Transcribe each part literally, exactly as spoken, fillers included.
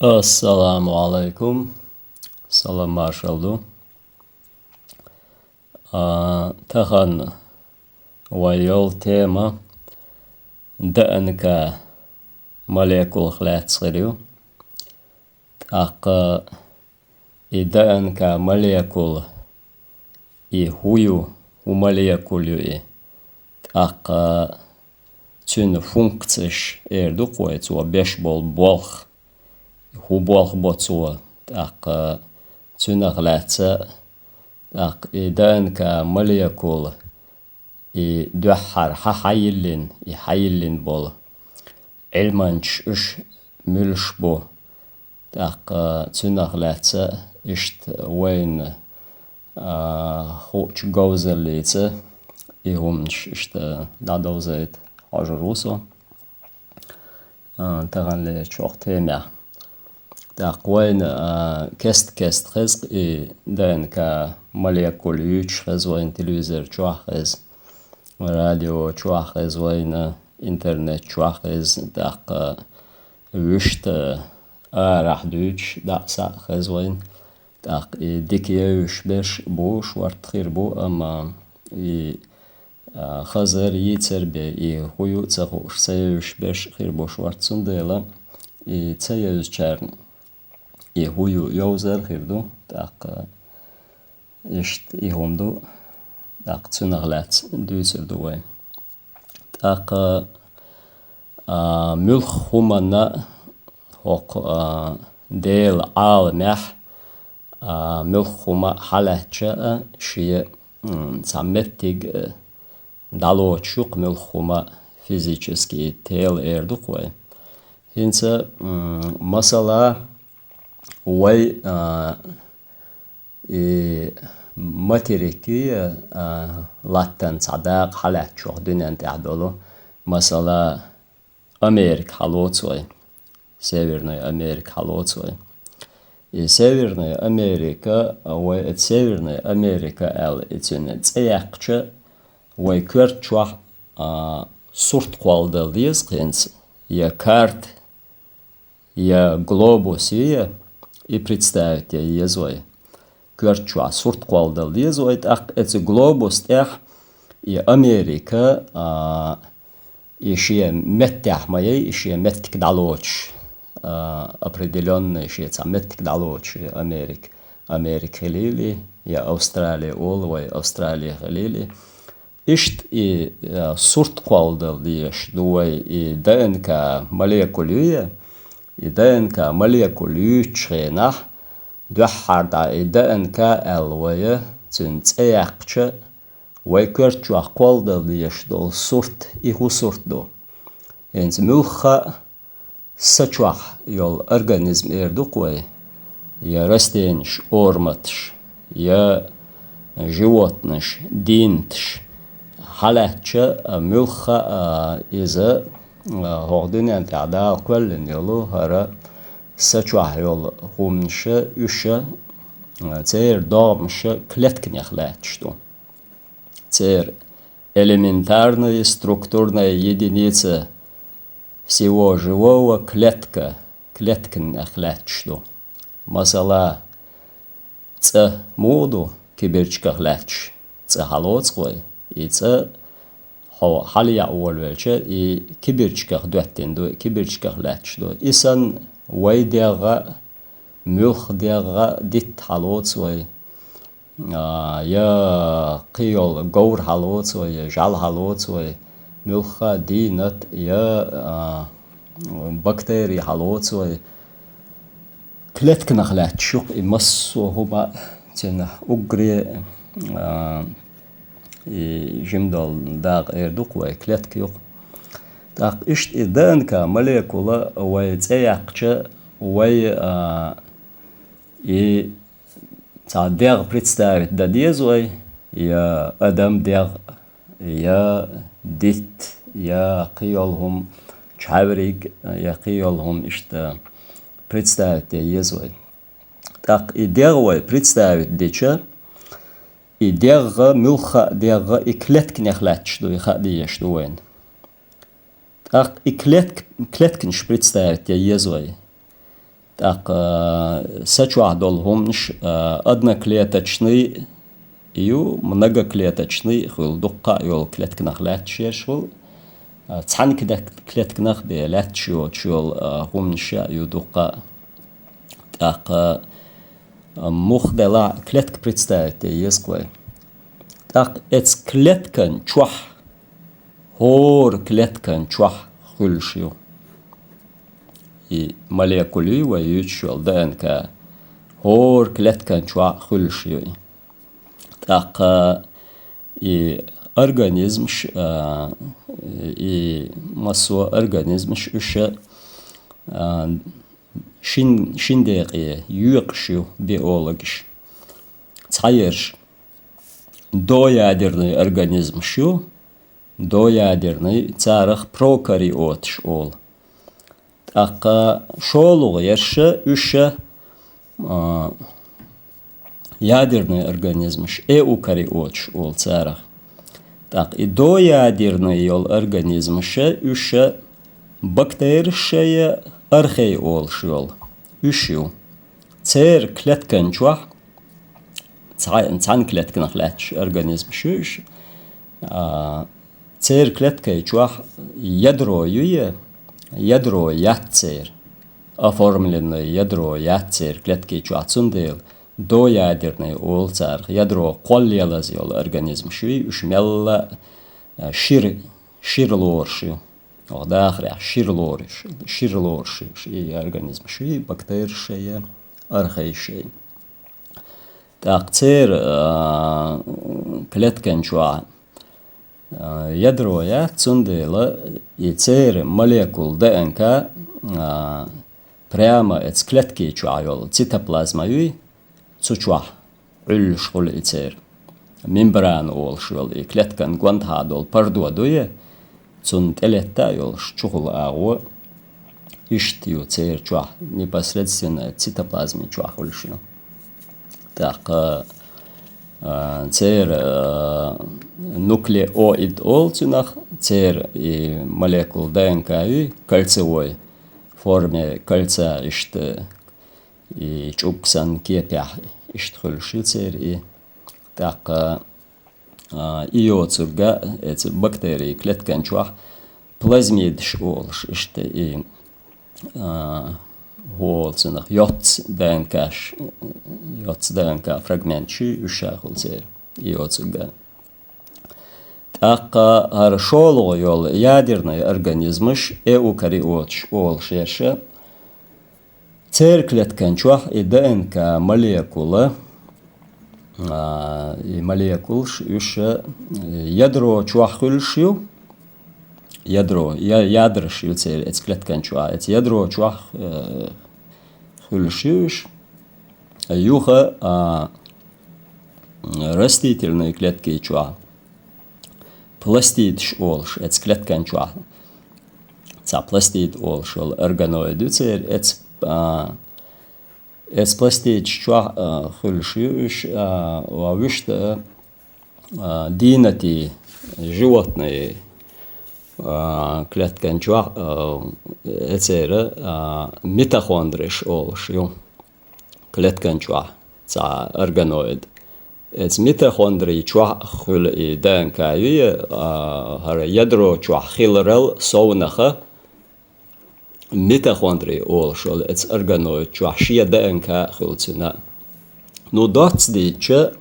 Ассаламу Ӏалайкум. Салам-маршал ду. А, тахан вай йола тема ДНК молекулах лаьцна хир ю. ТӀаккха и ДНК молекула, и хӀун ю, хӀун молекула ю и. ТӀаккха цуьнан функцеш эр ду-кх вай, цо беш болу болх, хӀун болх бо цо, тӀаккха цуьнах лаьцна, тӀаккха и ДНК молекула, и дуьххьара хьан хьайиллина, и хьайиллина болу Ӏилманчаш уьш муьлш бу, тӀаккха цуьнах лаьцна иштта вайна, а, хуучу говзаллица и хӀуманаш иштта дӀадовзийта хьожур ву со, а, таханлерчу хӀокху темехь. ТӀаккха вайна, а, кест-кеста хеза и ДНК молекула юьйцуш хеза вайна, телевизор чохь хеза, радио чохь хеза вайна, интернет чохь хеза, тӀаккха вуьшта арахь дуьйцуш дӀа а, схьа а хеза вайна. ТӀаккха и дика евзаш берш бу, шортта хир бу, амма и, а, хазар, йийцар бен, и хӀун ю а ца хууш, ца евзаш берш а хир бу шортта, цундела и ца евзачарна и хӀун ю йовзар а хир ду, тӀаккха иштта и хӀума ду, тӀаккха цуьнах лаьцна дуьйцур ду вай. ТӀаккха, а, муьлхха хӀуманна хӀокху, а, Делан Ӏаламехь, а, муьлхха хӀума хьалаьцча а, шен, м, цхьа меттиг, а, дӀалоцуш ю-кх муьлхха хӀума, физически тело эр ду-кх вай. ХӀинца, м, масала, вай, а, и материк ю, а, латтан цхьа дакъа хьалаьцча хӀокху дуьнен тӀехь долу, масала, Америка хьалоцу вай, Северная Америка хьалоцу вай. И Северная Америка, вай эта Северная Америка аьлла и цуьнан цӀе яьккхича, вай коьрта чохь, а, сурт кхолладала деза-кх хӀинца, я карта, я глобус ю, и представить ян еза вай. Коьрта чохь сурт кхолладала деза вай, тӀаккха эцу глобус тӀехь и Америка, а, и шен меттехь ма яй, и шен меттиг дӀалоцуш, а, определённый шен цхьа меттиг дӀалоцуш и Америка. Америка хилийла, я Австралия олу вай, Австралия хилийла. Иштта и, а, сурт кхолладала дезаш ду вай и ДНК молекула ю, и ДНК молекула юьйцучу хенахь, дуьххьара дӀа и ДНК аьлла вай, цуьнан цӀе яьккхича, вай коьрта чохь кхолладала дезаш долу сурт, и хӀун сурт ду? ХӀинца муьлхха а са чохь йолу организм эр ду-кх вай, я растенаш, орматаш, я животнаш, динаташ, хьалаьцча, а, муьлхха а, а, иза, а, хӀокху дуьнен тӀехь Дала кхоьллина йолу хӀара са чохь йолу хӀуманаша, уьша, а, церан догӀмаша клетканех лаьтташ ду. Церан элементарная структурная единица всего живого клетка, клетканех лаьтташ ду. Масала, цӀа муха ду кибирчках лаьтташ? ЦӀа хьалоцу вай. И цӀа хьо хьалаяа волавелча, и кибирчках доьттина ду, и кибирчках лаьтташ ду. И санна вай дегӀ а, муьлхха дегӀ а дитта хьалоцу вай. А, я кхин йолу говр хьалоцу вай, я жӀаьла хьалоцу вай, муьлхха дийнат, я, а, бактери хьалоцу вай. Клетканах лаьтташ ю-кх и массо а хӀума, цуьнан уггаре, а, и жима долу дакъа эр ду-кх вай, клетка ю-кх. ТӀаккха иштта и ДНК молекула вай цӀе яьккхича, вай, а, и цхьа дегӀ представить дан деза вай, я адам дегӀ, я дитт, я кхин йолу хӀума, чхьаьвриг, я кхин йолу хӀума иштта представить ян еза вай. ТӀаккха и дегӀ вай представить дича, и дегӀ а, муьлхха а дегӀ а, и клетканех лаьтташ ду, и хаа дезаш ду вайна. ТӀаккха и клетк-, клетканаш представить ян еза вай. ТӀаккха са чохь долу хӀуманаш одноклеточный ю, многоклеточный хуьлу, дуккха а йолу клетканах лаьтташ ерш хуьлу. Цхьана клетканах бен лаьтташ йоцуш йолу хӀуманаш а ю дуккха а. ТӀаккха муха делахь а клетка представить де еза-кх вай. ТӀаккха эцу клеткан чохь, хӀора клеткан чохь хуьлуш ю. И молекула ю вай юьйцуш йолу ДНК, хӀора клеткан чохь хуьлуш ю и. ТӀаккха и организмаш, и массо а организмаш уьш шин, шин декъе йоькъуш ю биологаш. Цхьаерш доядерный организмаш ю, доядерный, царах прокариоташ олу. ТӀаккха шолгӀа ерш уьш ядерный организмаш, эукариоташ олу царах. ТӀаккха и доядерный йолу организмаш уьш бактериш я, архей олуш йолу, уьш ю. Церан клеткан чохь, цхьана клетканах лаьтташ организмаш ю уьш, церан клеткай чохь ядро ю я, ядро яц церан, оформленный ядро яц церан клеткай чохь, цундела доядерный олу царах, ядро кхоллалаза йолу организмаш ю уьш, мелла а шира, шира лоруш ю. Оха дахарехь шира лоруш, шира лоруш ю уьш, и организмаш ю, бактериш я, архейш я. ТӀаккха церан клеткан чохь ядро яц, цундела и церан молекула ДНК прямо эцу клеткий чохь йолу цитоплазма юй, цу чохь Ӏуьллуш хуьлу и церан. Мембрана олуш йолу и клеткан гонаха долу пардо ду я, цунна тӀелетта а йолуш чухула агӀо, иштта ю церан чохь, непосредственно цитоплазмин чохь хуьлуш ю. ТӀаккха церан нуклеоид олу цунах, церан и молекула ДНК юй кольцевой форме, кольца иштта и чӀуг санна кепехь иштта хуьлуш ю церан и. ТӀаккха и йоцург а, эцу бактерий клеткан чохь плазмидаш олуш иштта и, хӀу олу цунах, йоццу ДНК-ш, йоццу ДНК фрагменташ ю уьш а хуьлу церан и йоцург а. ТӀаккха хӀара шолгӀа йолу ядерный организмаш, эукариоташ олуш ерш, церан клеткан чохь и ДНК молекула, и молекулаш уьш ядро чохь хуьлуш ю, ядро, я-, ядраш ю церан эцу клеткан чохь, эцу ядро чохь хуьлуш ю уьш. Юха растительный клеткий чохь пластидаш олуш, эцу клеткан чохь цхьа пластид олуш йолу органоид ю церан, эцу, эцу пластидаш чохь хуьлуш ю уьш, ва вуьшта дийнатий, животный клеткан чохь, эцеран митохондриш олуш ю. Клеткан чохь цхьа органоид. Эцу митохондрий чохь хуьлу и ДНК ю я, хӀара ядро чохь хиларал совнаха митохондрий олуш йолу эцу органоид чохь шен ДНК хуьлу цуьнан. Ну, доцца дийцча,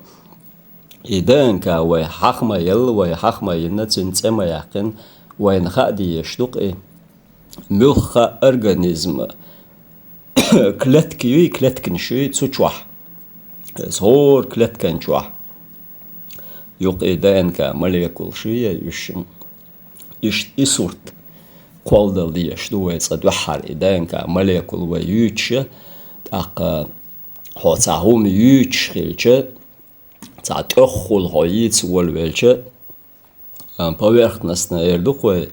и ДНК вай хьаха ма елла, вай хьаха ма йина, цуьнан цӀе ма яьккхина, вайна хаа дезаш ду-кх и. Муьлхха организма клетка юй, клетканаш юй цу чохь. Иза хӀора клеткан чохь. Юкъа и ДНК молекулаш ю я уьш. Иштта и сурт кхолладала дезаш ду вай цкъа дуьххьара и ДНК молекула вай юьйцуш, тӀаккха хьо цхьа хӀума юьйцуш хилча, цхьа тӀехула хьо йийца волавелча, а, поверхностно эр ду-кх вай,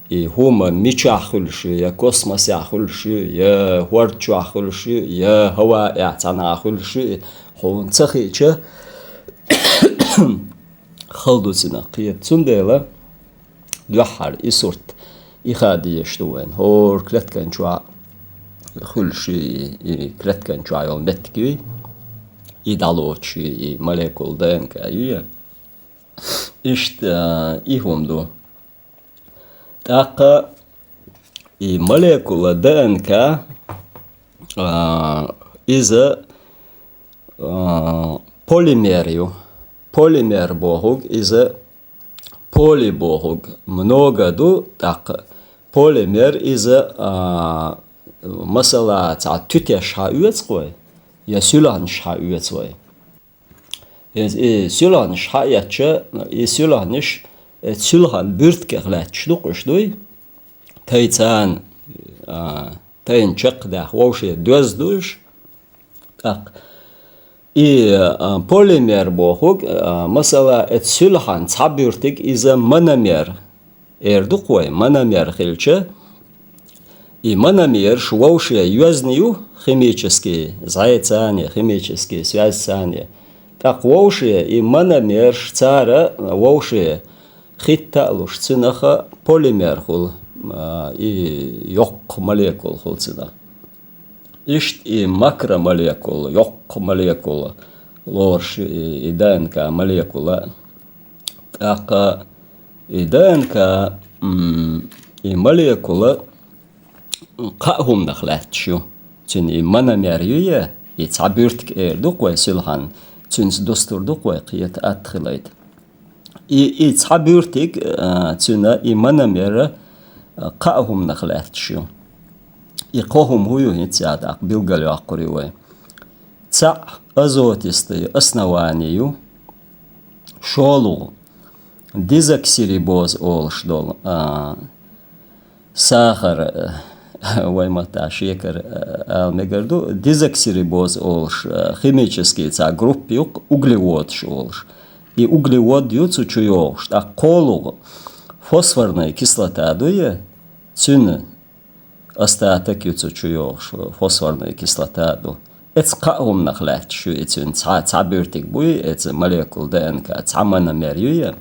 и хӀума мичахь хуьлуш ю, я космосехь хуьлуш ю, я хӀорда чохь хуьлуш ю, я хӀаваэхь цхьанхьа хуьлуш ю, и хьуна ца хиъча, хала ду цунах кхета. Цундела дуьххьара и сурт, и хаа дезаш ду вайна. ХӀора клеткан чохь хуьлуш и, и клеткан чохь йолу меттиг юй, и дӀалоцуш и, и молекула ДНК юй. Иштта, а, и хӀума ду. ТӀаккха и молекула ДНК, а, иза, а, полимер ю. Полимер бохург иза, поли бохург много ду, тӀаккха полимер иза, а, масала, цхьа туьтеш хьаоьцу вай, я суьлхьанаш хьаоьцу вай. Иза и суьлхьанаш хьаэцча, и суьлхьанаш, э, суьлхьан буьртигах лаьтташ ду-кх уьш дуй, тайцарна, а, тайна чекхдаьхна вовшийн доьзна ду уьш. ТӀаккха и, а, полимер бохург, а, масала, эцу суьлхьан цхьа буьртиг иза мономер эр ду-кх вай, мономер хилча, и мономерш вовшийн йоьзна ю, химический зӀецарна, химический связьцарна. ТӀаккха вовшийн и мономерш цара вовшийн хӀитта а луш, цуьнах полимер хуьлу, а, и йоккха молекула хуьлу цуьнах. Иштта и макромолекула, йоккха молекула лоруш и, и ДНК молекула. ТӀаккха и ДНК, м, и молекула кхаа хӀуманах лаьтташ ю. Цуьнан и мономер ю я, и цхьа буьртиг эр ду-кх вай суьлхьан, цуьнца дустур ду-кх вай кхета атта хилийта. И, и цхьа буьртиг, а, цуьнан и мономер, а, кхаа хӀуманах лаьтташ ю. И кхо хӀума хӀун ю хӀинца а тӀаккха билгалйоккхур ю вай. Цхьаъ азотистый основание ю, шолгӀа дезоксирибоз олуш долу, а, сахар, э, вай маттахь шекар, э, ала мегар ду, дезоксирибоз олуш, э, химический цхьа группа ю-кх, углеводаш олуш. И углевод ю цу чу йогӀуш, тӀаккха кхоалгӀа фосфорная кислота ду я, цуьнан остаток ю цу чу йогӀуш, фосфорная кислота ду. Эцу кхаа хӀуманах лаьтташ ю и цуьнан цхьа, цхьа буьртиг буй, эцу молекула ДНК цхьа мономер ю я.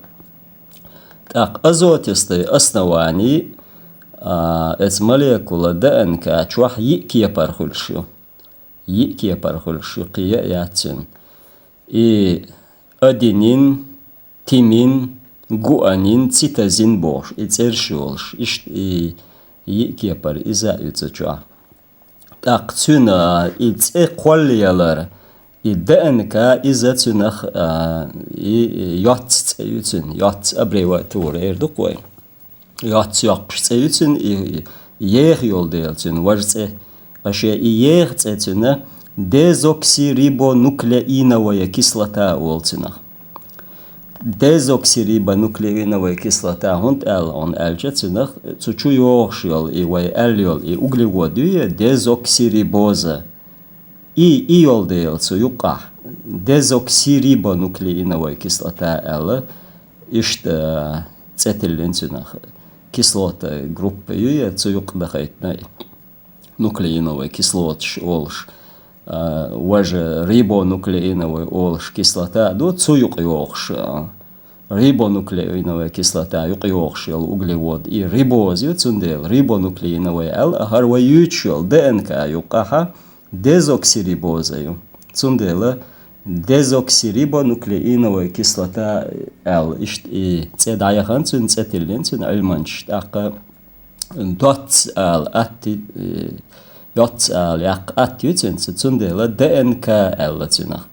ТӀаккха азотистый основание, а, эцу молекула ДНК чохь йиъ кепара хуьлуш ю. Йиъ кепара хуьлуш ю, кхин а яц цуьнан. И аденин, тимин, гуанин, цитозин бохуш, и цӀераш йолуш, иштта и йиъ кепара иза а ю цу чохь. ТӀаккха цуьнан и цӀе кхоллаялар, и ДНК иза цуьнах, а, и, и йоццу цӀе ю цуьнан, йоццу аббревиатура эр ду-кх вай. Йоццу йоккхуш цӀе ю цуьнан, и, и еха йолу дела цуьнан важа цӀе. Аша и еха цӀе цуьнан дезоксирибонуклеиновая кислота олу цуьнах. Дезоксирибонуклеиновая кислота хӀунда аьлла хьуна аьлча, цуьнах цу чу йогӀуш йолу и вай аьлла йолу и углевод ю я дезоксирибоза. И, и йолу дела цу юккъахь дезоксирибонуклеиновая кислота аьлла, иштта цӀе тиллина цуьнах. Кислота группа ю я цу юккъе дахийтина и. Нуклеиновая кислоташ олуш, а, важа рибонуклеиновая олуш кислота ду, цу юкъа йогӀуш, а, рибонуклеиновая кислота юкъа йогӀуш йолу углевод, и рибоза ю, цундела рибонуклеиновая аьлла, а хӀара вай юьйцуш йолу ДНК юккъахьа дезоксирибоза ю. Цундела дезоксирибонуклеиновая кислота аьлла, иштта и цӀе дӀаяхана цуьнан, цӀе тиллина цуьнан Ӏилманчаша, тӀаккха доцца ала атта, э, йоцца ала яккха атта ю цуьнца, цундела ДНК аьлла цуьнах.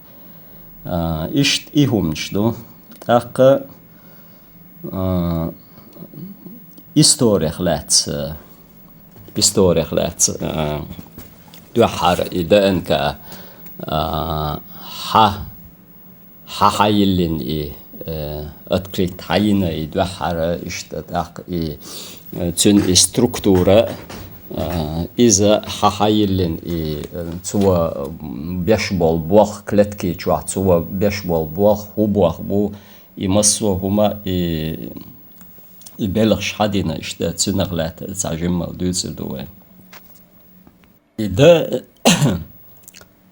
А, иштта и хӀуманаш ду. ТӀаккха, а, историх лаьцна, историх лаьцна, а, дуьххьара и ДНК, а, хьа хьа-, хьайиллина и, э, открыть хьайина и дуьххьара, иштта тӀаккха и, э, цуьнан и структура, э, иза хьа-, хьайиллина и, э, цо, м, беш болу болх клетки чохь, цо беш болу болх, хӀун болх бу, и массо а хӀума и, и белхаш хьадина, иштта цуьнах лаьцна цхьа жимма дуьйцур ду вай. И Д-,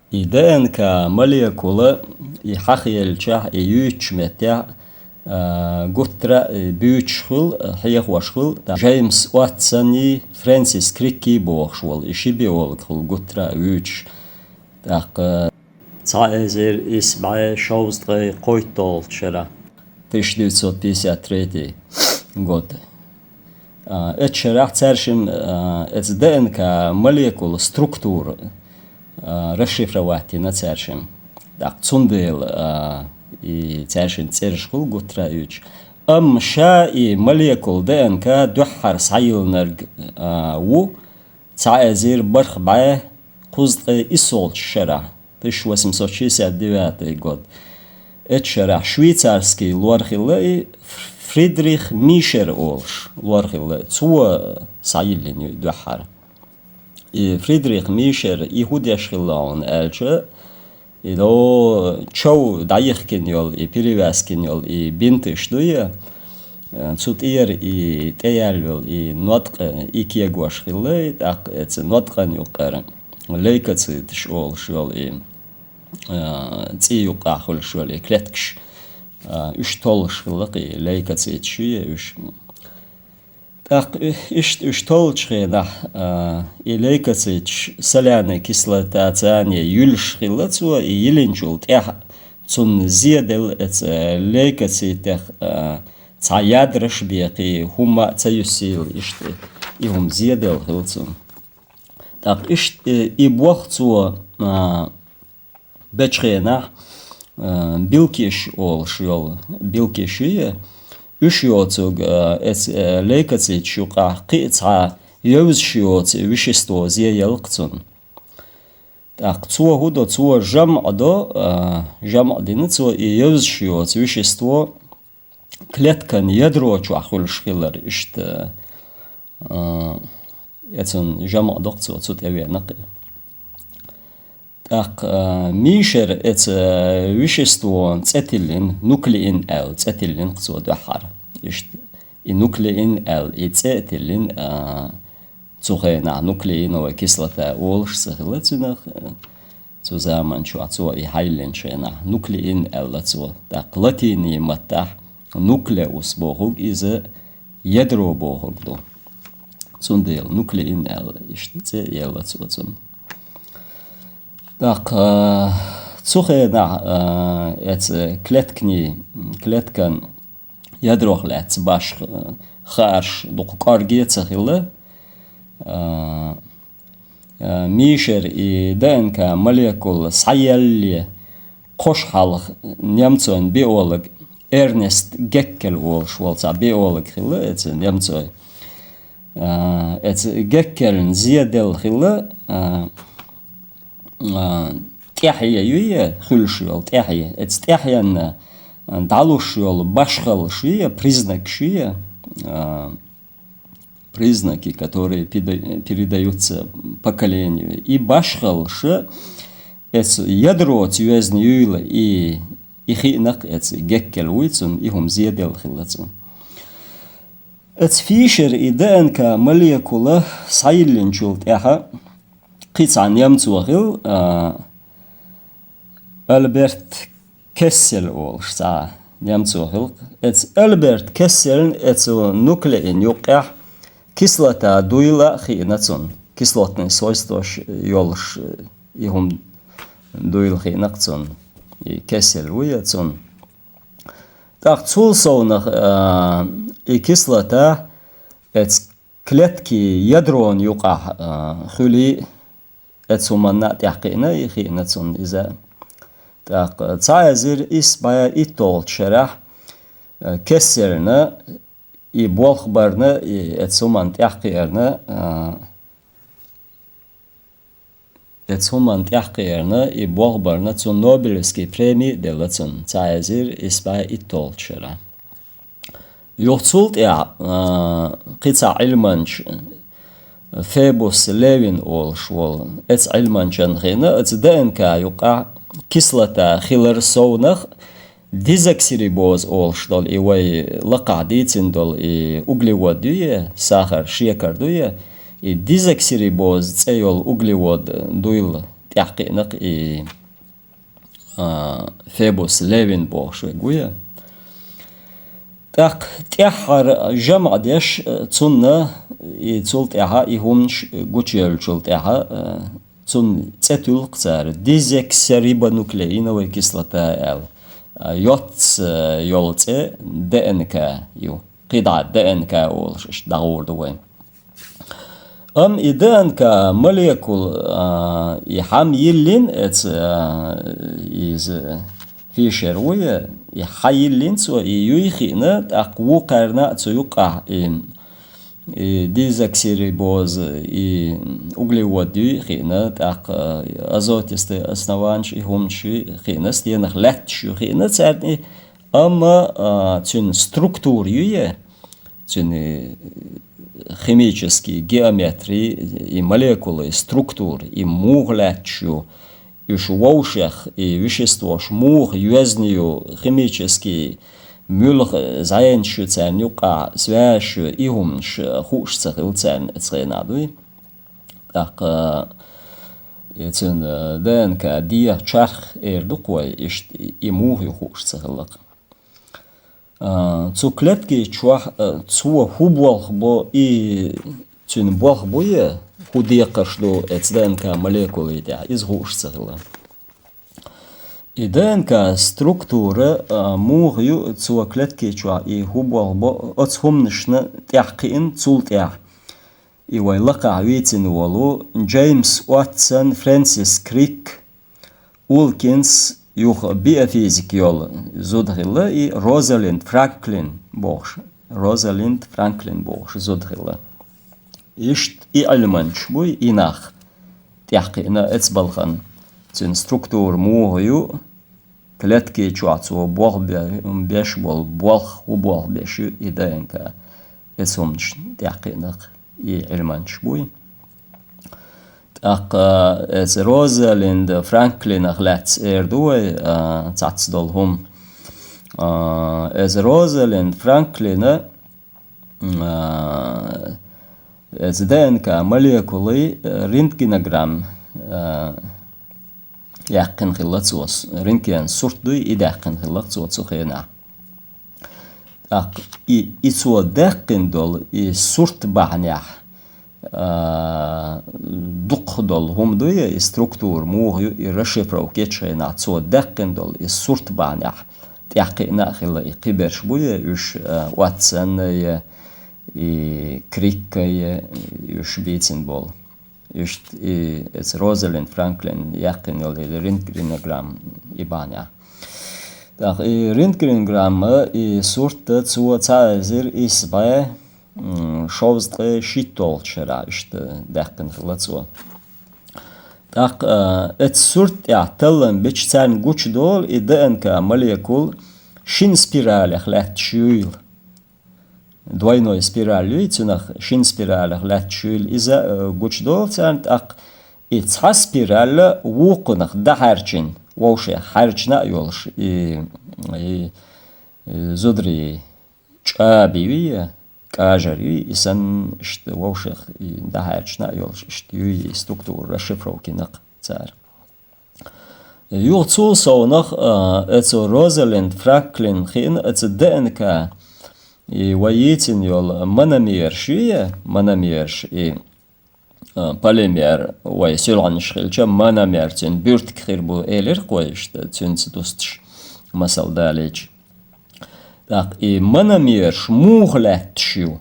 и ДНК молекула, и хьахиелчахь, и юьйцучу меттехь, А, гуттара а буьйцуш хуьлу, а, хьехош хуьлу, тӀаккха Джеймс Уотсони, Фрэнсис Крикки бохуш волу, и ши биолог хуьлу гуттара а вуьйцуш. ТӀаккха цхьа эзар исс бӀе шовзткъе кхойтталгӀачу шарахь, тысяча девятьсот пятьдесят третий год. А, эцу шарахь цаьршимма, а, эца ДНК молекула структура, а, расшифровать йина цаьршимма. ТӀаккха цундела, а, и цаьршимма цӀераш хуьлу гуттара а уьйцуш. Амма ша и молекула ДНК дуьххьара схьайиллинарг, а, ву цхьа эзар бархӀ бӀе кхузткъе иссолгӀачу шарахь, тысяча восемьсот шестьдесят девятый год. Эцу шарахь швейцарский лор хилла и, Фридрих Мишер олуш лор хилла. Цо схьайиллина ю и дуьххьара. И Фридрих Мишер, и хӀун деш хилла хьуна аьлча, и до чов дӀайихкина йолу, и перевязкина йолу, и бинташ дуй, э, цу тӀера и тӀеяьлла йолу, и ноткъа, и кегош хилла, и тӀаккха эца ноткъан юккъера лейкоциташ олуш йолу, и, э, цӀий юккъахь хуьлуш йолу, и клеткаш, э, уьш толлуш хилла, и лейкоциташ ю, уьш. ТӀаккха и-, иштта уьш толлучу хенахь, а, и лейкоциташ соляная кислота царна юьллуш хилла цо, и йиллинчул тӀаьхьа цунна зеделла эца лейкоцитех, а, цхьа ядраш бен, кхин хӀумма а ца юьсийла, иштта и хӀума зеделла хилла цунна. ТӀаккха иштта и, и болх цо, а, бечу хенахь, а, билкиш олуш йолу, билкиш ю, уьш йоцург, а, эц-, а, лейкоциташ юкъахь кхин а цхьа евзаш йоцу вещество зе елла-кх цунна. ТӀаккха цо хӀун до, цо жамӀ до, а, жамӀ дина цо и евзаш йоцу вещество клеткан ядро чохь хуьлуш хилар иштта, а, эцун жамӀ доккху цо цу тӀе веана-кх. ТӀаккха, а, Мишер эца веществон цӀе тиллина, нуклеин аьлла цӀе тиллина-кх цо дуьххьара. Иштта и нуклеин аьлла и цӀе а тиллина, а, цу хенахь нуклеиновая кислота олуш ца хилла цуьнах, а, цу заман чохь цо и хьайиллинчу хенахь нуклеин аьлла цо. ТӀаккха латинийн маттахь нуклеус бохург иза ядро бохург ду. Цундела нуклеин аьлла иштта цӀе елла цо цунна. ТӀаккха, а, цу хенахь, а, эца клеткний, клеткан ядрох лаьцна башха, а, хаарш дукха кӀорге а ца хилла, а, а, Мишер и ДНК молекула схьаеллале кхо шо хьалха немцойн биолог Эрнест Геккель олуш волу цхьа биолог хилла эца немцой. А, эца Геккельна зеделла хилла, а, а, тӀаьхье ю я хуьлуш йолу тӀаьхье. Эца тӀаьхьенна дӀалуш йолу башхаллаш ю я, признакаш ю я, а, признаки, которые педа-, передаются поколению. И башхаллаш эца ядроца йоьзна юйла, и, и хиъна-кх эца Геккель вуй цунна, и хӀума зеделла хилла цунна. Эца Фишер и ДНК молекула схьайиллинчул тӀаьхьа кхин цхьа немцо хилла, а, Альберт Кессель олуш цхьа немцо хилла. Эца Альберт Кессель эца нуклеин юккъехь кислота дуйла а хиъна цунна. Кислотный свойстваш йолуш, э, и хӀума дуйла хиъна-кх цунна. И Кессель ву я цунна. ТӀаккха цул совнах, а, и кислота эца клетки ядрон юкъахь, а, хуьлий, эца хӀуманна а тӀаьхьакхиъна, и хиъна цунна иза. ТӀаккха цхьа эзар исс бӀе иттолгӀачу шарахь, а, Кессельна и болх барна, и эца хӀуманна тӀаьхьакхиарна, а, эца хӀуманна тӀаьхьакхиарна, и болх барна, цунна Нобелевский преми а делла цунна, цхьа эзар исс бӀе иттолгӀачу шарахь. Юха цул тӀаьхьа, а, кхин цхьа Ӏилманча, Фебус Левин олуш волу, эца Ӏилманчан хиъна, эца ДНК юкъахь кислота хилар совнах, дезоксирибоз олуш долу, и вай лакхахь дийцина долу и углевод ю я, сахар, шекар ду я, и дезоксирибоз цӀе йолу углевод дуйла тӀаьхьакхиъна-кх и, а, Фебус Левин бохуш верг ву я. ТӀаккха тӀеххьара жамӀ деш, э, цунна, и цул тӀаьхьа и хӀуманаш гучуевллачул тӀаьхьа, э, цунна цӀе туьллу-кх цара дезоксирибонуклеиновая кислота аьлла. Э, йоцца, э, йолу цӀе Д Н К ю. КхидӀа Д Н К олуш иштта дӀагӀур ду вайн. Амма и Д Н К молекула, а, и хьама йиллина эца, а, иза Фишер ву я, и хьайиллина цо, и юй хиъна, тӀаккха вукхарна а цу юккъахь и, и дезоксирибоза, и углевод юй хиъна, тӀаккха азотистый основанаш и хӀуманаш юй хиъна, стенах лаьтташ ю хиъна цаьрна и, амма, а, цуьнан структура юй я, цуьнан химический геометри, и молекулы структура, и муха лаьтташ ю, уьш вовшех, и веществош муха йоьзна ю, химический муьлха зӀенаш ю царна юккъахь, связаш ю, и хӀуманаш хууш ца хилла царна эца хенахь дуй. ТӀаккха, э, цуьнан Д Н К дегӀан чарх эр ду-кх вай, иштта и муха ю хууш ца хилла-кх. А, цу клетки чохь, а, цо хӀун болх бо, и цуьнан болх бу я, хӀун декхарш ду эца Д Н К молекулий тӀехь, иза хууш ца хилла. И Д Н К структура, а, муха ю цо клетки чохь, и хӀун болх бо, оцу хӀуманашна тӀехь кхиъна цул тӀаьхьа. И вай лакхахь вийцина волу Джеймс Уотсон, Фрэнсис Крик, Уилкинс, юха биофизик йолу зуда хилла, и Розалинд Франклин бохуш, Розалинд Франклин бохуш зуда хилла. Иштта и Ӏилманчаш буй, и нах тӀехь кхиъна эца балхана. Цуьнан структура муха ю, клетки чохь цо болх бе-, беш болу болх, хӀун болх беш ю и Д Н К. Эца хӀуманаш тӀехь кхиъна-кх и Ӏилманчаш буй. ТӀаккха эца Розалинд Франклинах лаьцна эр ду вай, а, цхьацца долу хӀума. А, эца Розалинд Франклина, а, эца Д Н К молекулий, а, рентгенограмм, а, яьккхина хилла цо, с-, рентген сурт дуй, и даьккхина хилла цо цу хенахь. ТӀаккха и, и цо даьккхина долу, и сурт бахьанехь, а, дукхах долу хӀума дуй, и структура муха ю, и расшифровка ечу хенахь цо даьккхина долу, и сурт бахьанехь тӀехь кхиъна а хилла, и кхиберш буй, уьш, а, Уотсона я, и Крикка я, уьш бийцина болу. Иштта и эца Розалинд Франклин яьккхина йолу и рентгенограмма и бахьанехь. ТӀаккха и рентгенограмма, и сурт цо цхьа эзар исс бӀе, м, шовзткъе шийтталгӀачу шарахь иштта даьккхина хилла цо. ТӀаккха, а, эца сурт тӀехь таллам бича царна гучудолу и Д Н К молекула шина спиралех лаьтташ юйла. Двойной спираль юй, цунах шина спиралех лаьтташ юйла иза, э, гучудолу царна, тӀаккха и цхьа спираль вукхунах дӀахьаьрчина, вовшех хьаьрчина а йолуш, и, и, и зударий чӀаби юй, кӀажар юй, и санна иштта вовшех и дӀахьаьрчина а йолуш, иштта юй, и структура расшифровка йина-кх цара. Юха цул совнах, а, эцу Розалинд Франклин хиъна эцу Д Н К, и вай йийцина йолу мономерш ю, мономерш, и, а, полимер, вай суьлхьанаш хилча, мономер, цуьнан буьртиг хир бу, элира-кх вай иштта, цуьнца дусташ масал далийча. ТӀаккха и мономерш муха лаьтташ ю?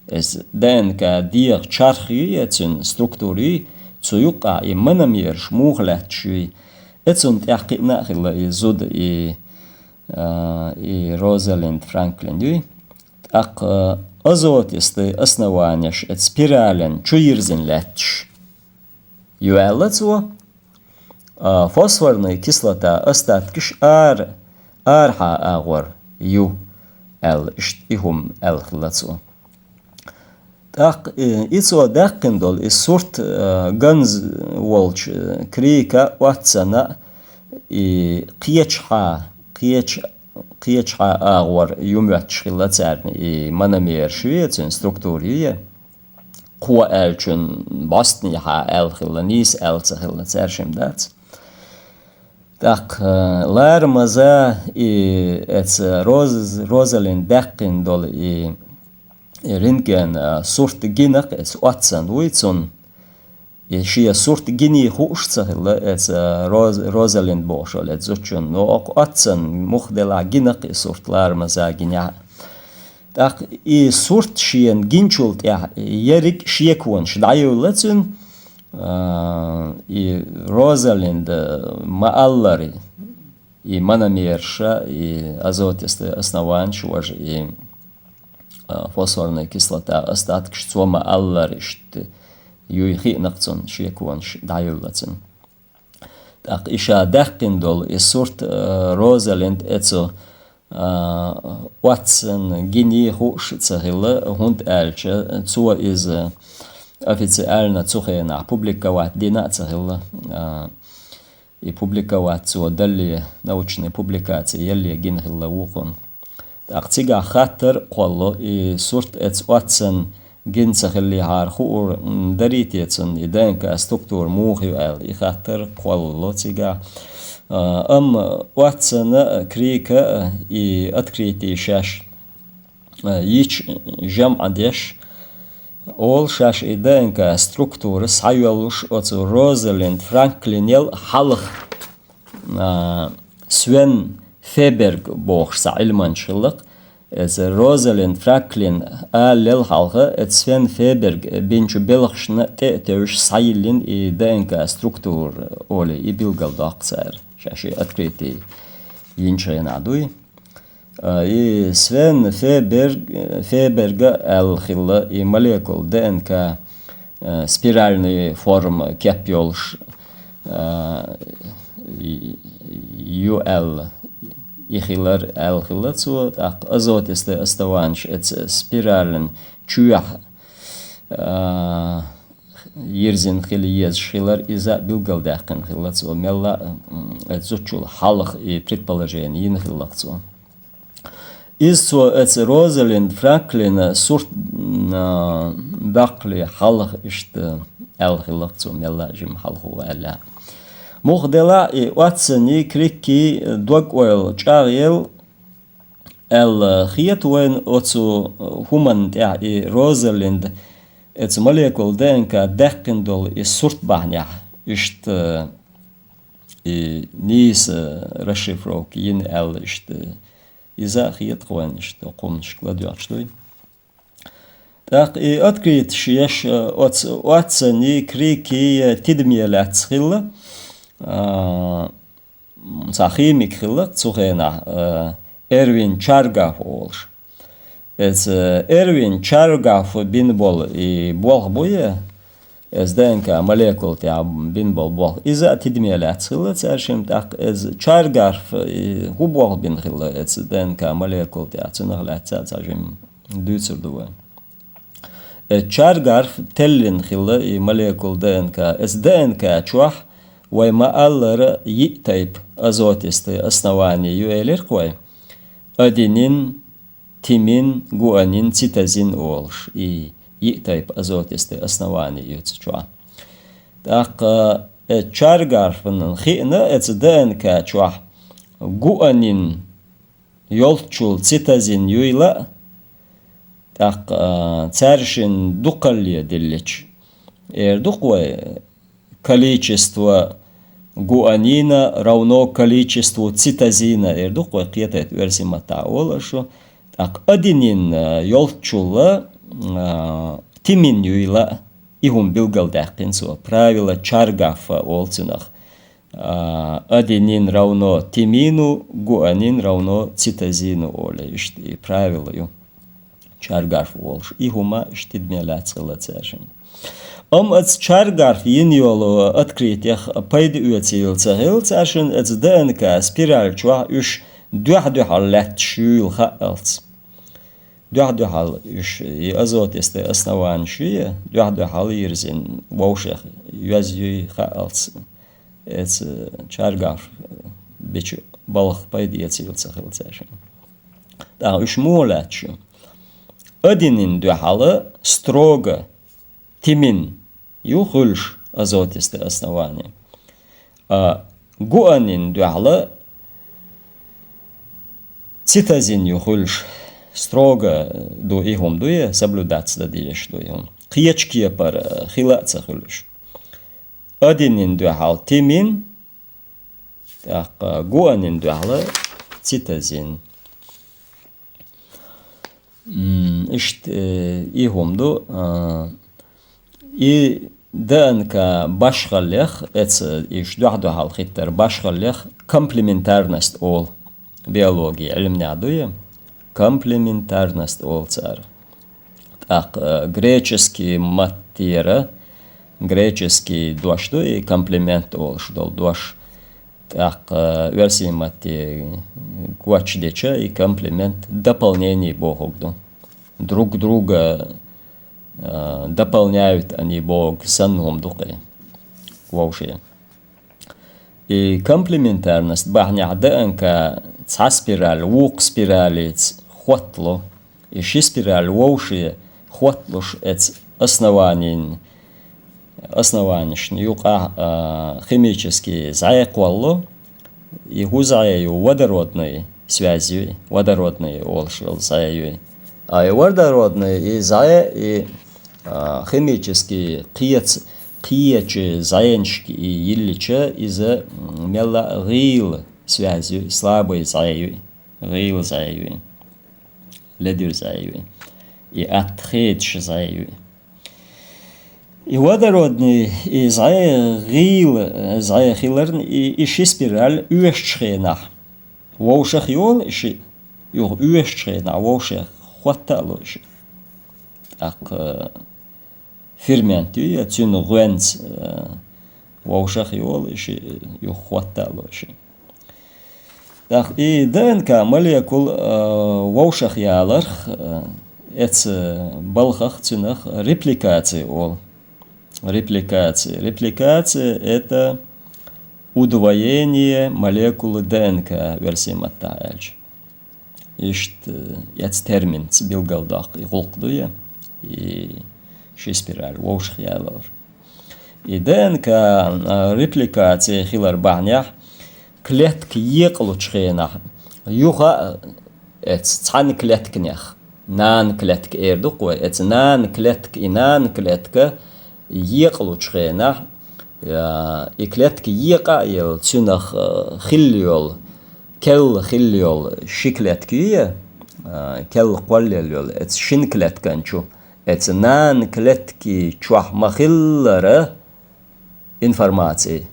Эс Д Н К дегӀан чарх юй, я цуьнан структура юй, цу юккъахь и мономерш муха лаьтташ юй? Эцунна тӀехь кхиъна а хилла и зуда, и, а, и Розалинд Франклин юй. ТӀаккха азотистый основанеш эцу спирален чу йирзина лаьтташ ю аьлла цо, а, фосфорный кислота остаткаш ара, арахьа агӀор ю аьлла, иштта и хӀума аьлла хилла цо. ТӀаккха, э, и цо даьккхина долу и сурт, э, ганз волчу, э, Крика, Уотсона и кхечахьа, кхеча-, кхечахьа агӀор ю моьттуш хилла царна и мономерш ю, я цуьнан структура ю, я кхо аьллачун бӀостанехьа аьлла хилла, нийса аьлла ца хилла, цаьршимма дац. ТӀаккха, э, ларамаза и эца Роз-, Розалинда даьккхина долу и, и рентген, э, сурт гинарг эца оццан вуй цунна. И шен сурт гиний хууш ца хилла эца Роз-, Розалинда бохуш волу эца зудчунна. Но оццан муха делахь гинарг и сурт ларамаза гинехь. ТӀаккха и сурт шена гинчул тӀаьхьа ерриг шеконаш дӀайиллина цуьнан, а, и Розалинда ма-аллара, и мономерша, и азотистые основаниш важа, и, а, фосфорная кислота, остаткаш цо ма-аллара иштта юй хиънарг цунна, шеконаш дӀайиллина цуьнан. ТӀаккха и ша даьккхина долу и сурт, а, Розалинда эцу, а, оццан гиний хууш ца хилла, хӀунда аьлча цо иза официально цу хенахь публиковать дина а ца хилла. А, и публиковать цо далле, научная публикация ялле гина хилла вукхунна. ТӀаккха цигахь хаттар а кхолло, и сурт эца оццан гина ца хиллехьара хуур, м, дарий те цунна и ДНК структура муха ю аьлла, и хаттар а кхоллало цигахь. А, амма оццана Крика а и открытие шаьш, а, йича жамӀ деш, олу шаьш и ДНК структура схьайоьллуш оцу Розалинд Франклинел хьалха, а, Свен Феберг бохуш цхьа Ӏилманча хилла-кх. Эца Розалинд Франклин аллел хьалха, эца Свен Феберг бинчу белхашна тӀе а тевжаш схьайиллина и ДНК структура олий, и билгалдоккху цара, шаьш и открытие йинчу хенахь дуй. А, и Свен Феберг, Феберга аьлла хилла, и молекула ДНК, а, спиральный форма кеп йолуш, а, и, ю аьлла, и хилар аьлла хилла цо, тӀаккха азотистые основаниш эца спиралан чоьхьа, а, йирзина хила езаш хилар, иза а билгалдаьккхина хилла цо, мелла а, м, эца зудчул хьалха и предположение йина хилла-кх цо. Иза цо эца Розалинд Франклина сурт, м, а, даккхале хьалха иштта аьлла хилла-кх цо, мелла а жима хьалха аьлла. Муха делахь а и оццаний, Криккий дог-ойла чӀагӀъелла, аьлла хета вайна оцу хӀуманна тӀехь и Розалинда эца молекула ДНК даьккхина долу и сурт бахьанехь, иштта и нийса расшифровка йина аьлла, иштта иза а хета-кх вайна, иштта кхуннашка ладоьгӀча дуй. ТӀаккха и открытиш еш, э, оц-, оццаний, Криккий, э, тидаме лаьцна хилла, а, м, цхьа химик хилла цу хенахь, э, Эрвин Чаргаф олуш. Эца, э, Эрвин Чаргаф бина болу и болх буй, эца ДНК молекула тӀехь бина болу болх. Иза а тидаме лаьцна хилла цаьршимма, тӀаккха эца Чаргаф, и хӀун болх бина хилла эца ДНК молекула тӀехь, цунах лаьцна цхьа жимма дуьйцур ду вай. Э, Чаргаф теллина хилла и молекула ДНК. Эца ДНК чохь вай ма-аллара йиъ тайпа азотистые основание ю элира-кх вай. Аденин, тимин, гуанин, цитозин олуш, и йиъ тайпа азотистые основание ю цу чохь. ТӀаккха, э, Чаргафна хиъна эца ДНК чохь гуанин йолччул цитозин юйла а, тӀаккха, а, цаьршинна дукхалле диллича, эр ду-кх вай, количество гуанина равно количеству цитозина, эр ду-кх вай кхетайта оьрсийн маттахь олу аша. ТӀаккха аденин, а, йолччул, а, тимин юйла а, и хӀума билгалдаьккхина цо, правило Чаргафа олу цунах. А, аденин равно тимину, гуанин равно цитозину олий, иштта и правило ю. Чаргаф олуш. И хӀума иштта тидаме лаьцна хилла цаьршимма. Амма эца Чаргаф йина йолу открытиех пайда оьцийла ца хилла цаьршинна, эца ДНК спираль чохь уьш дуьхь-дуьхьал лаьтташ юйла хаалц. Дуьхь-дуьхьал уьш, и азотистые основаниш ю, дуьхь-дуьхьал йирзина вовшех йоьзна юй хаалц, эца Чаргаф бичу балхах пайда эцийла ца хилла цаьршимма. ТӀаккха уьш муха лаьтташ ю? Аденин дуьхьал строго тимин ю хуьлуш азотистые основание. А Гуанин дуьхьала цитозин ю хуьлуш, строго ду и хӀума дуй, соблюдаться дан дезаш ду и хӀума. Кхечу кепара хила а ца хуьлуш. Аденин дуьхьал тимин, тӀаккха гуанин дуьхьала цитозин. М, иштта, э, и хӀума ду, а, и ДНК башхаллех, эца, иш дуьхь-дуьхьал хиттар башхаллех комплементарность олу, биологи Ӏилманехь дуй, комплементарность олу цара. ТӀаккха, э, греческий маттера, греческий дош ду, и комплимент олуш долу дош. ТӀаккха, э, оьрсийн матте гочдеча, и комплимент дополнение бохург ду. Друг друга, э, дополняют они бохург санна хӀума ду кхе вовше. И комплементарность бахьанехь ДНК цхьа спираль вукху спиралица хоттало, и ши спираль вовше хотталуш эца основанин, основанишна юкъахь, а, химический зӀе кхоллало, и хӀу зӀе ю водородный связь ю, водородный олуш йолу зӀе ю. А и водородный и зӀе, и, а, химический кхечу, кхечу зӀенашка и йиллича, иза, м, мелла а гӀийла связь ю, слабый зӀе ю, гӀийла зӀе ю, ледуьра зӀе ю, и атта хедаш зӀе ю. И водородный, и зӀе гӀийла, зӀе хиларна, и, и ши спираль оьшучу хенахь. Вовшах йолу и ши, юха оьшучу хенахь вовшех хӀотта а ло и ши. ТӀаккха фермент ю, я цуьнан гӀоьнца, э, вовшах йолу и ши, юха хӀотта а ло и ши. ТӀаккха и ДНК молекул, э, вовшах яларх, э, эца балхах цуьнах репликаци олу. Репликация. Репликация — это удвоение молекулы ДНК, оьрсийн маттахь аьлча. Иштта, э, эца терминца билгалдоккху и гӀуллакх дуй, и ши спираль вовшах ялар. И ДНК, а, репликаци хилар бахьанехь, клетка екъалучу хенахь, юха а эца цхьана клетканех, нана клетка эр ду-кх вай, эца нана клетка, и нана клетка екъалучу хенахь, я, и клетка екъа а елла, цуьнах, а, хилла йолу, келла хилла йолу ши клетка ю, я, а, келла кхоллаелла йолу, эца шина клеткан чу, эца нана клетки чохь ма-хиллара информаци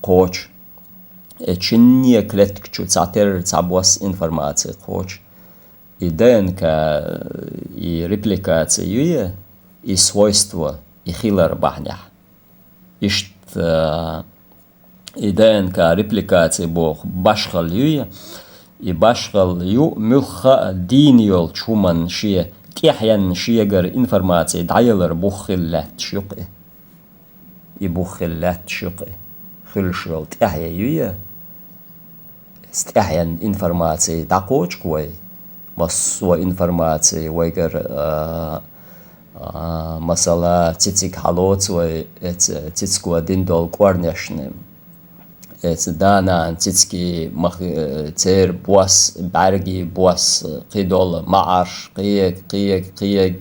кхочу. Эца шинне клетка чу цхьатерра цхьабосса информаци кхочу. И ДНК, и репликаци ю, я, и свойство, и хилар бахьанехь. Иштта, и ДНК репликаци боху башхалла ю, я, и башхалла ю муьлхха а дийна йолчу хӀуманна шен тӀаьхьенна шегара информаци дӀаялар бух хилла лаьтташ ю-кх и. И бух хилла лаьтташ ю-кх и. Хуьлуш йолу тӀаьхье ю, я. Эца тӀаьхьенна информаци дӀакхочу-кх вай. Массо а информаци вайгара, а, а, масала, цициг хьалоцу вай, эца цицго дина долу кӀорнешна. Эца да-нана цицигий мах-, э, церан бос, бӀаьргийн бос, кхидолу маӀарш, кхиега, кхиега, кхиега,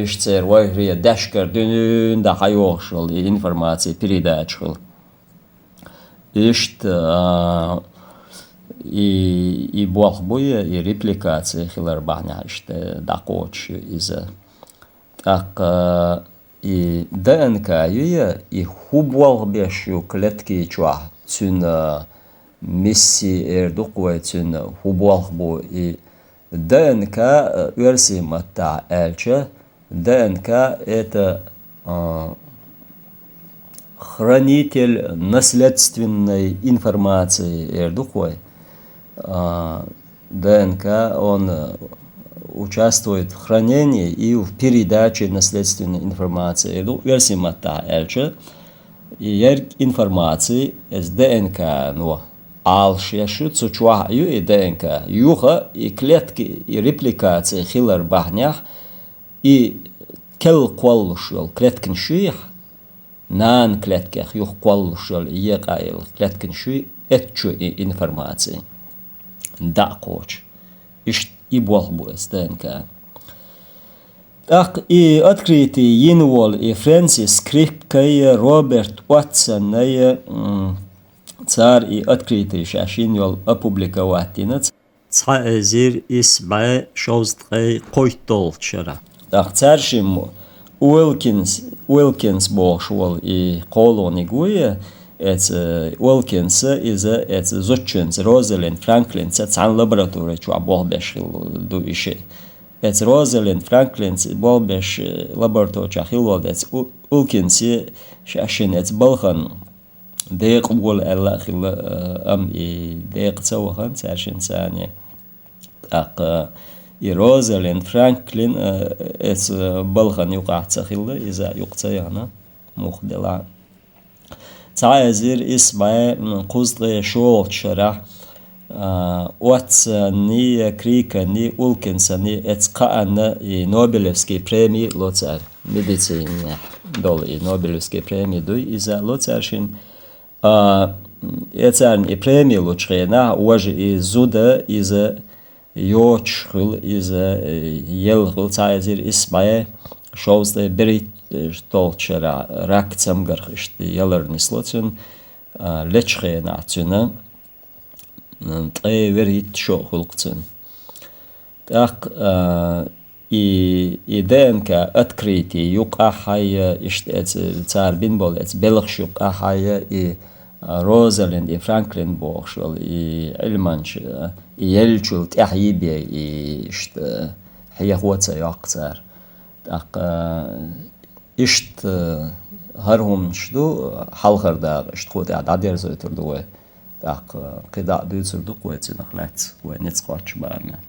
иштта церан вайхье дешкара дуьненна дан хьайогӀуш йолу и информаци передача хуьлу. Иштта, а, и, и болх бу, я, и репликаци хилар бахьанехь иштта дӀакхочуш ю иза. ТӀаккха и ДНК ю, я, и хӀун болх беш ю клетки чохь, цуьнан миссия эр ду-кх вай, цуьнан хӀун болх бу и ДНК, э, оьрсийн маттахь аьлча, ДНК это, а, хранитель наследственной информации эр ду-кх вай. А, ДНК, он, э, участвует в хранении и в передаче наследственной информации. Ду оьрсийн маттахь аьлча, и ерг информаци эца ДНК-но Ӏалашъеш ю, цу чохь а ю и ДНК. Юха и клетки, и репликаци хилар бахьанехь, и келла кхоллуш йолу клетканаш ю яхь, нана клеткех юха кхоллуш йолу и екъа йолу клетканаш ю, эцчу и информаци дӀа а кхочу. Иштта и болх бу эца ДНК. ТӀаккха и открытие йина волу и Фрэнсис Криккай, Роберт Уотсонай, м, цара и открытие шаьш йина йолу опубликовать йина цхьа эзар исс бӀе шовзткъе кхойтталгӀачу шарахь. ТӀаккха цаьршиммо Уилкинс, Уилкинс бохуш волу и кхоалгӀаниг ву, эца Уилкинса иза эца зудчуьнца Розалинд Франклинца цхьана лаборатори чохь болх беш хилла ду и шиъ. Эца Розалинд Франклинца болх беш лаборатори чохь хилла волу эца У-, Уилкинсе шаьш йина эца балхана декъа лола аьлла а хилла, э, амма и декъа ца вахана цаьршинца цхьаьна. ТӀаккха и Розалинд Франклин, э, эца балхана юкъахь ца хилла, иза юкъа ца яхана, муха делахь а. Цхьа эзар исс бӀе кхузткъе шолгӀачу шарахь, а, Уотсонни, Криканни, Уилкинсонни эца кхаанна и Нобелевский преми ло цара. Медицинехь долу и Нобелевский преми дуй, иза ло цара шина. А, эцарна и преми лучу хенахь, важа и зуда, иза йоцуш хуьлу, иза, э, елла хуьлу цхьа эзар исс бӀе шовзткъе берхӀитталгӀачу шарахь рак цамгарх иштта ялар нисло цуьнан, а, лечу хенахь цуьнан, м, ткъе берхӀитта шо хуьлу-кх цуьнан. ТӀаккха, а, и, и ДНК открытие юкъахь а, иштта эца, цара бина болу эца белхаш юкъахь а, и, а, Розалинд и Франклин бохуш йолу и Ӏилманча, а, и еллачул тӀаьхьа бен и иштта хьехо ца йоккху цара. ТӀаккха, а, иштта, а, хӀара хӀуманаш ду, хьалхара дакъа иштта кху тӀехь дӀадерзойтур ду вай. ТӀаккха, а, кхидӀа а дуьйцур ду-кх вай цунах лаьцна, вай ницкъ кхоччу барамехь.